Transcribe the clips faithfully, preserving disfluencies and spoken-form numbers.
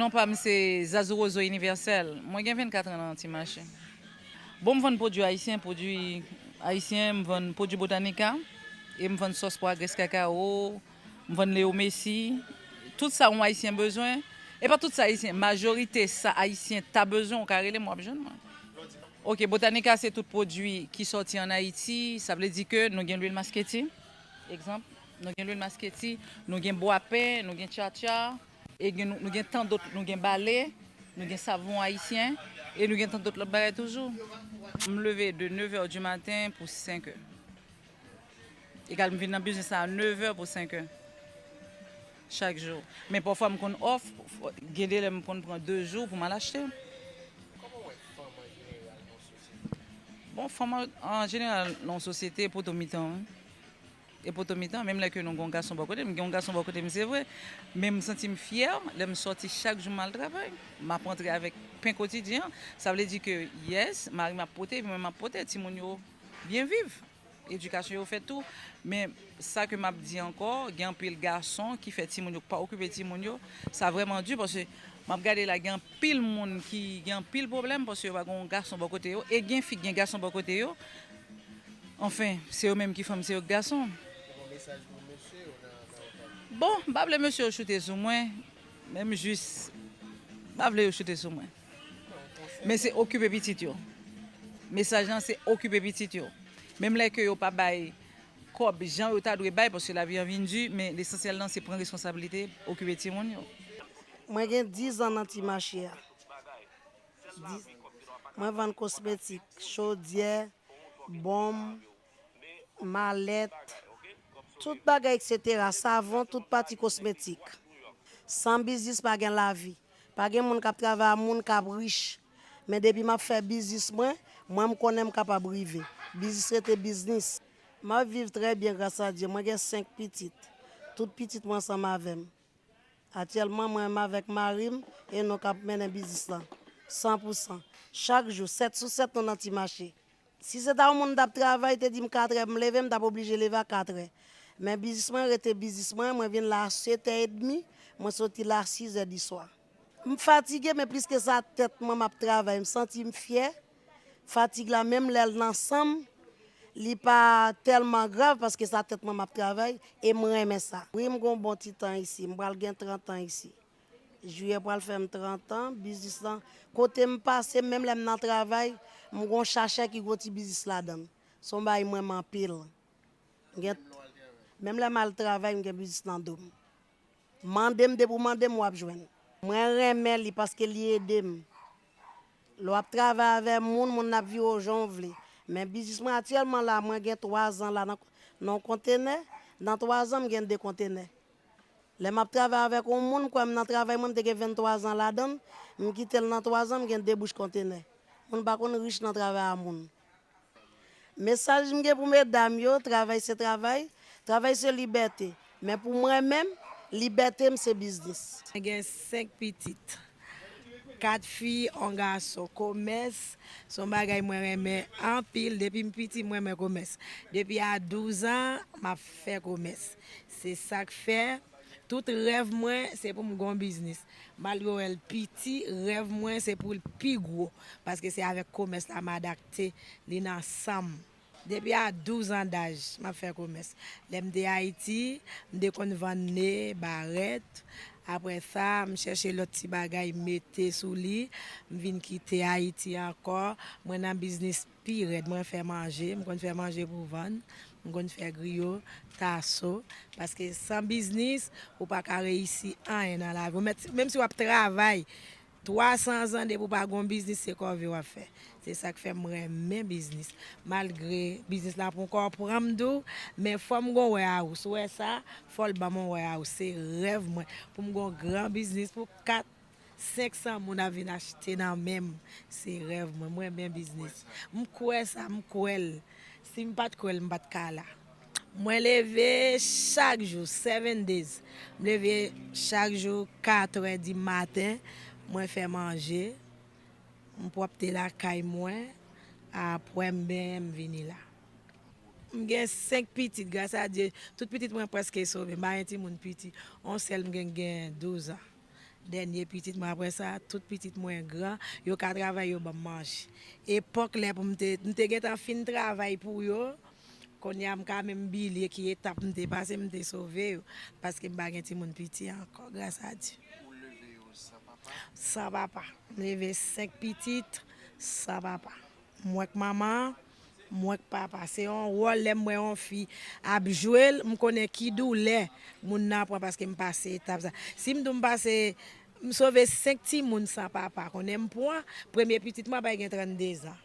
Non pa m se Zazou Rozo Inivèsèl. Mwen gen vennkat an nan Ti Mache. Bon, m vann pwodui ayisyen, pwodui ayisyen, m vann pwodui Botanica, e m vann sòs pwa, grès kakawo, m vann Leo Messi. Tout sa yon ayisyen bezwen, e pa tout sa ayisyen, majorite sa ayisyen ta bezwen, ou ka rele m, w ap jwenn mwen. Ok, Botanica se tout pwodui ki sòti ann Ayiti, sa vle di ke nou gen lwil masketi, egzanp, nou gen lwil masketi, nou gen bwapen, nou gen tchatcha, e gen, nou gen tan dòt, nou gen bale, nou gen savon ayisyen, e nou gen tan dòt lòt bagay toujou. M leve de nev è di maten pou senk è. Egal, m vin nan biznis la a nev è pou senk è. Chak jou. Men pafwa m konn off, gen de lè m konn pran de jou pou m al achte. Bon, fanm an, an jeneral, nan yon sosyete, poto mitan, wi. E poto mitan, menm lè ke nou gen yon gason bò kote m, gen yon gason bò kote m, se vre, men m santi m fyè lè m sòti chak jou m al travay. M ap rantre avèk pen kotidyen an. Sa vle di ke, yes, mari m ap pote, epi mwen m ap pote, timoun yo byen viv. Edikasyon yo fèt tou, men sa ke m ap di ankò, gen anpil gason ki fè timoun yo, ki pa okipe timoun yo, sa vrèman di, paske m ap gade la, gen anpil moun ki gen anpil pwoblèm, paske yo pa gen yon gason bò kote yo, e gen fi ki gen gason bò kote yo, anfen, se yo menm ki fanm, se yo ki gason. Bon, m pa vle mesye yo choute sou mwen, menm jis, m pa vle yo choute sou mwen. Men se okipe pitit yo. Mesaj lan se okipe pitit yo. Menm lè ke yo pa bay kòb jan yo ta dwe bay, paske lavi an vin di, men lesansyèl lan se pran responsablite, okipe timoun yo. Mwen gen diz an nan Ti Mache a. Diz, mwen vann kosmetik, chodyè, bonm, malèt, tout bagay, etsetera, savon, tout pati kosmetik. San biznis pa gen lavi. Pa gen moun k ap travay a moun k ap rich. Men depi m ap fè biznis mwen, mwen m konnen m kapab rive. Biznis rete biznis. M ap viv trè byen gras a Dye. Mwen gen senk pitit. Tout pitit mwen ansanm avè m. Aktyèlman, mwen menm avèk mari m e nou k ap mennen biznis lan. San pou san. Chak jou, sèt sou sèt, nou nan Ti Mache. Si se ta yon moun m t ap travay, te di m katrè pou m leve, m t ap oblije leve a katrè. Men biznis mwen rete biznis mwen, mwen vin la a sèt è edmi, mwen soti la a sis è di swa. M fatige, men plis ke sa, tèt mwen m ap travay, m santi m fyè. Fatig la, menm lè l nan san m, li pa tèlman grav, paske sa tèt mwen m ap travay, e m renmen sa. Wi, m gon bon ti tan isi, m pral gen trant an isi. Jiyè pral fè m trant an, biznis lan, kote m pase, menm lè m nan travay, m gon chachè ki gon ti biznis ladan l. Se yon bagay m renmen anpil. M gen, menm lè m al travay, m gen biznis nan do m. Mande m, depi w mande m, w ap jwenn. Mwen renmen li paske li ede m. Lè w ap travay avè moun, moun nan ap vire w jan w vle. Men biznis mwen aktyèlman la, mwen gen twa zan la nan, nan yon kontenè. Nan twa zan, m gen de kontenè. Lè m ap travay avèk yon moun, m kwè m nan travay mwen, m te gen venntwa zan ladan l, m kite l nan twa zan, m gen de bouch kontenè. Moun pa konn rich nan travay a moun. Mesaj m gen pou medam yo, travay se travay, travay se libète. Men pou mwen menm, libète m se biznis. Mwen gen senk pitit. Kat fi, yon gason. Komès se yon bagay mwen renmen anpil. Depi m piti, m renmen komès. Depi a douz an, m ap fè komès. Se sa k fè, tout rèv mwen, se pou m gon biznis. Malgre w wè l piti, rèv mwen, se pou l pi gwo. Paske se avèk komès la m adapte li nan san m. Depi a douz an daj, m ap fè komès. Lè m te Ayiti, m te konn vann ne, barèt. Apre sa, m chèche lòt ti bagay mete sou li. M vin kite Ayiti ankò. Mwen nan biznis pi rèd. Mwen fè manje. M konn fè manje pou vann. M konn fè griyo, taso. Paske san biznis, ou pa ka reyisi anyen nan lavi. Ou mèt, menm si w ap travay, twa san zan depi w pa gon biznis, se kòve w ap fè. Se sa k fè m renmen biznis. Malgre biznis la poko pran m tou, men fò m gon wè a ou. Si w wè sa, fò l ban m yon wè a ou. Se rèv mwen pou m gon gran biznis pou kat, senk san moun ap vin achte nan men m. Se rèv mwen. M renmen biznis. M kwè sa, m kwè l. Si m pa t kwè l, m pa t ka la. Mwen leve chak jou, seven days. M leve chak jou, katrè di maten. Mwen fè manje. M pwòpte lakay mwen. Apre m benyen, m vini la. M gen senk pitit, gras a Dye. Tout pitit mwen prèske sove. M pa gen timoun piti. Yon sèl m gen, gen douz an. Dènye pitit mwen, apre sa, tout pitit mwen gran, yo ka travay, yo ban m manje. Epòk lè pou m te, m te gentan fin travay pou yo, kounye a m ka menm bliye ki etap m te pase, m te sove yo, paske m pa gen timoun piti ankò, gras a Dye. Ou leve yo san papa? San papa. M leve senk pitit san papa. Mwen k manman, mwen k papa. Se yon wòl, lè m wè yon fi ap jwe l, m konnen ki doulè moun nan pran paske m pase etap sa. Si m di w m pase, m sove senk timoun san papa, konnen m pran, premye pitit mwen pa gen trannde zan.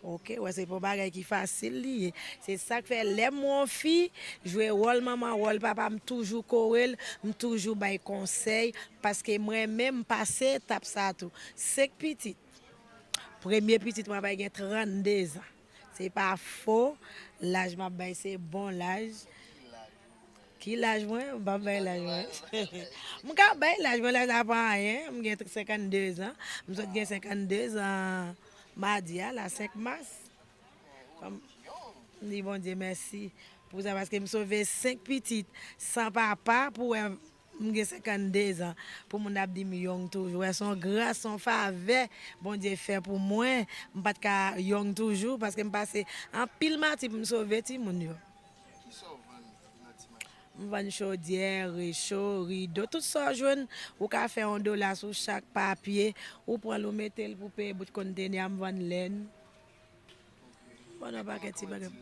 Oke, wè se pa yon bagay ki fasil li ye. Se sa k fè lè m wè yon fi jwe wòl manman, wòl papa, m toujou kore l, m toujou bay konsèy, paske mwen menm m pase etap sa tou. Senk pitit. Premye pitit mwen pa gen trannde zan. Se pa fo, laj m ap bay se bon laj. Ki laj mwen? M p ap bay laj mwen. M ka bay laj mwen, laj la pa anyen. M gen senkannde zan. M sot gen senkannde zan madi a, la senk mas. Fò m di Bondye mèsi pou sa, paske m sove senk pitit san papa pou wè m gen senkannde zan. Pou moun ap di m yong toujou. Wè, se yon gras, se yon favè Bondye fè pou mwen. M pa t ka yong toujou, paske m pase anpil mati pou m sove timoun yo. Kisa w vann nan ti mache? M vann chodyè, recho, rido, tout sa w jwenn, ou ka fè yon dola sou chak papye, ou pran l, ou mete l pou peye bout kontenè a, m vann lenn. M vann yon pakèt ti bagay.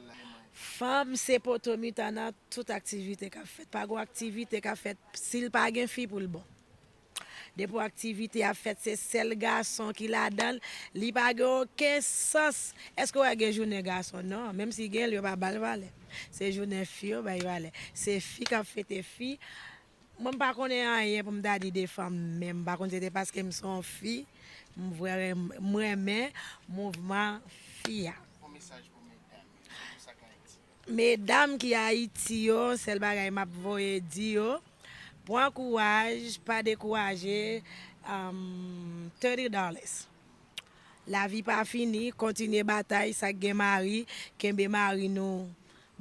Fanm se poto mitan nan tout aktivite k ap fèt. Pa gon aktivite k ap fèt, si l pa gen fi pou l bon. Depi w aktivite ap fèt, se sèl gason ki ladan l, li pa gen okenn sans. Èske w wè gen jounen gason? Non, menm si gen l, yo pa ba l valè. Se jounen fi yo bay valè. Se fi k ap fete fi. Mwen, m pa konnen anyen pou m ta di de fanm, men m pa konn se te paske m se yon fi, m vrè, m renmen mouvman fi a. Yon mesaj pou medam yo, pou sa k Ayiti. Medam ki Ayiti yo, sèl bagay m ap voye di yo, pran kouraj, pa dekouraje, um, thirty dollars. Lavi pa fini, kontinye batay, sa k gen mari, kenbe mari nou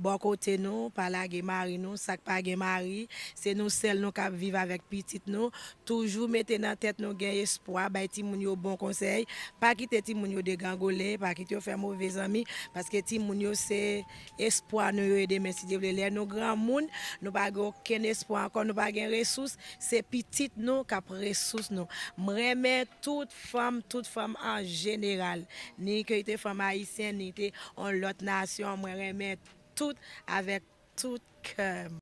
bò kote nou, pa lage mari nou, sa k pa gen mari, se nou sèl nou k ap viv avèk pitit nou, toujou mete nan tèt nou gen espwa, bay timoun yo bon konsèy, pa kite timoun yo degangole, pa kite yo fè move zanmi, paske timoun yo se espwa nou yo ye demen, si Dye vle. Lè nou granmoun, nou pa gen okenn espwa ankò, nou pa gen resous, se pitit nou k ap resous nou. M renmen tout fanm, tout fanm an jeneral, ni ke te fanm ayisyen, ni te yon lòt nasyon, mwen renmen tout avèk tout kè m.